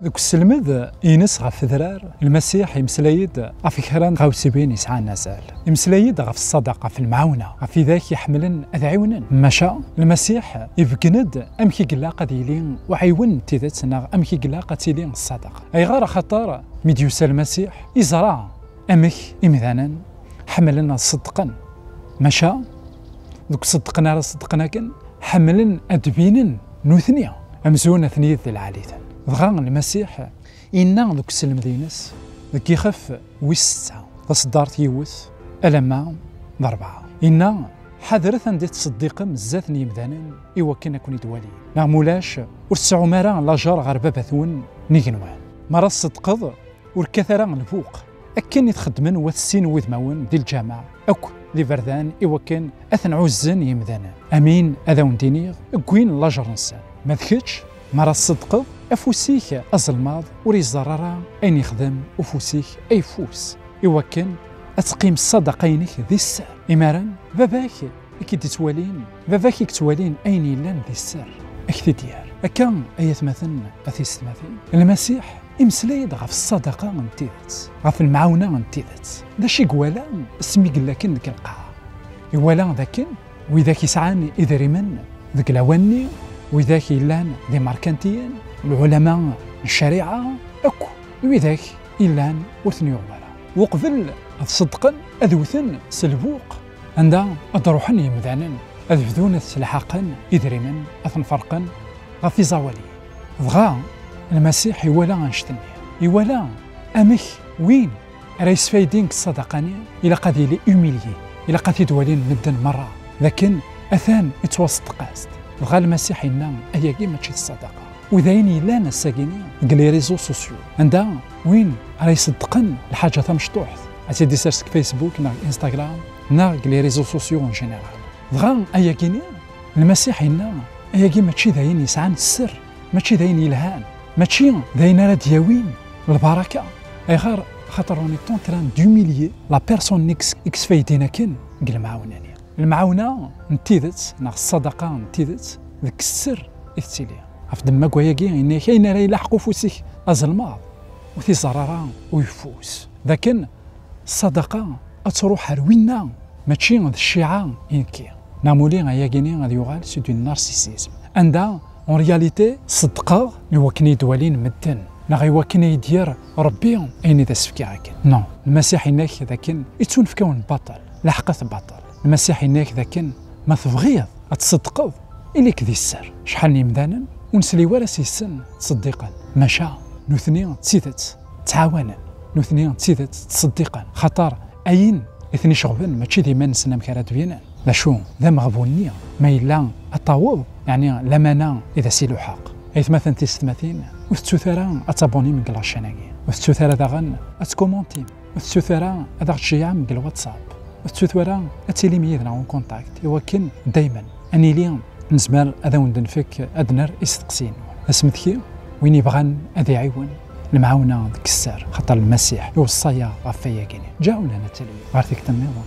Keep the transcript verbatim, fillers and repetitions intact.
Deg uselmed-ines ɣef udrar, Lmasiḥ imeslay-d ɣef kra n tɣawsiwin yesɛan azal. Imeslay-d ɣef ṣṣadaqa, ɣef lemɛawna, ɣef widak iḥemmlen ad ɛiwnen. Maca, Lmasiḥ ibeggen-d amek i ilaq ad yili uɛiwen n tidet neɣ amek i ilaq ad tili ṣṣadaqa. Ayɣer? Axaṭer mi d-yusa Lmasiḥ, iẓra amek imdanen ḥemmlen ad ṣeddqen. Maca, deg uṣeddqen ara ṣeddqen akken, ḥemmlen ad d-binen nutni amzun atni d lɛali-ten. Dɣa Lmasiḥ inna deg uselmed-ines, deg yixef wis setta, taṣeddart yiwet alamma d rebɛa, inna: "Ḥadret anda i tettṣeddiqem zdat n yemdanen i wakken ad ken-id-walin. Neɣ mulac, ur tesɛum ara lajer ɣer baba-twen n igenwan. Mi ara tṣeddqeḍ, ur kkat ara lbuq." Akken i t-xeddmen wat sin n wudmawen di lǧameɛ akk d iberdan i wakken ad ten-ɛuzzen yimdanen. Amin ad awen-d-iniɣ, wwin lajer-nsen. Ma d kečč, mi ara tṣeddqeḍ, afus-ik azelmaḍ ur iẓerr ara ayen yexdem ufus-ik ayeffus, i wakken ad teqqim ṣṣadaqa-inek di sser. Imaren, baba-k i k-id-ittwalin, baba-k i yettwalin ayen yellan di sser, ad k-t-id-yerr. Akka, ay atmaten, a tisetmatin, Lmasiḥ imeslay-d ɣef ṣṣadaqa n tidet, ɣef lemɛawna n tidet. D acu i iwala asmi yella akken deg lqaɛa? Iwala dakken widak yesɛan idrimen deg lawan-nni, widak yellan d imerkantiyen, lɛulama n ccariɛa, akk widak yellan ur ten-yuɣ wara. Uqbel ad ṣeddqen, ad wten s lbuq, anda ad d-ruḥen yemdanen, ad bdun ad slḥaqen idrimen, ad ten-ferqen ɣef iẓawaliyen. Dɣa, Lmasiḥ iwala annect-nni. Iwala amek win ara yesfaydin deg ṣṣadaqa-nni, ilaq ad yili humilié, ilaq ad t-id-walin medden merra, d akken atan yettwaṣeddeq-as-d. Dɣa Lmasiḥ yenna, ayagi mačči d ṣṣadaqa. U d ayen yellan ass-agini deg les réseaux sociaux, anda win ara iṣeddqen lḥaǧa tamecṭuḥt, ad tt-id-isers deg Facebook neɣ Instagram neɣ deg les réseaux sociaux en général. Dɣa ayagi-ni, Lmasiḥ yenna, ayagi mačči d ayen yesɛan sser, mačči d ayen yelhan, mačči d ayen ara d-yawin lbaraka. Ayɣer? Xaṭer on est en train d'humilier la personne i yesfaydin akken deg lemɛawna-nni. Lemɛawna n tidet neɣ ṣṣadaqa n tidet deg sser i tettili. Ɣef ddemma n wayagi, yenna-ak ayen ara ilaḥeq ufus-ik azelmaḍ, ur t-iẓerr ara uyeffus. D akken ṣṣadaqa ad truḥ ar winna, mačči d cciɛa i nekki. Namuli ayagi-ni ad yuɣal c'est du narcissisme. Anda, en réalité, ṣeddqeɣ i wakken i d-walin medden, neɣ i wakken i d-yerr Rebbi ayen i d as-fkiɣ akken. Non, Lmasiḥ yenna-ak d akken ittunefk-awen baṭel, lḥeqq-at baṭel. Lmasiḥ yenna-ak d akken ma tebɣiḍ ad tṣeddqeḍ, ili-k di sser. Acḥal n yemdanen ur nesli wara s yes-sen ttṣeddiqen. Maca nutni d tidet ttɛawanen, nutni d tidet ttṣeddiqen, xaṭer ayen i ten-iceɣben mačči d iman-nsen amek ara d-binen. D acu? D ameɣbun-nni, ma yella ad taweḍ, yeɛni lamana i d as-iluḥeq. Aytmaten tisetmatin, ur tettut ara ad tabunim deg la chaîne-agi. Ur tettut ara daɣen ad tkumuntim. Ur tettut ara ad aɣ-tceyyɛem deg WhatsApp. Ur tettut ara ad tilim yid-neɣ en contact, i wakken daymen ad nili nezmer ad awen-d-nfek ad d-nerr isteqsiyen-nwen. Asmekti, win yebɣan ad iɛiwen lemɛawna deg sser, xaṭer Lmasiḥ iweṣṣa-yaɣ ɣef wayagi-nni. Ǧaɛu lana talwit ɣer tikkelt nniḍen.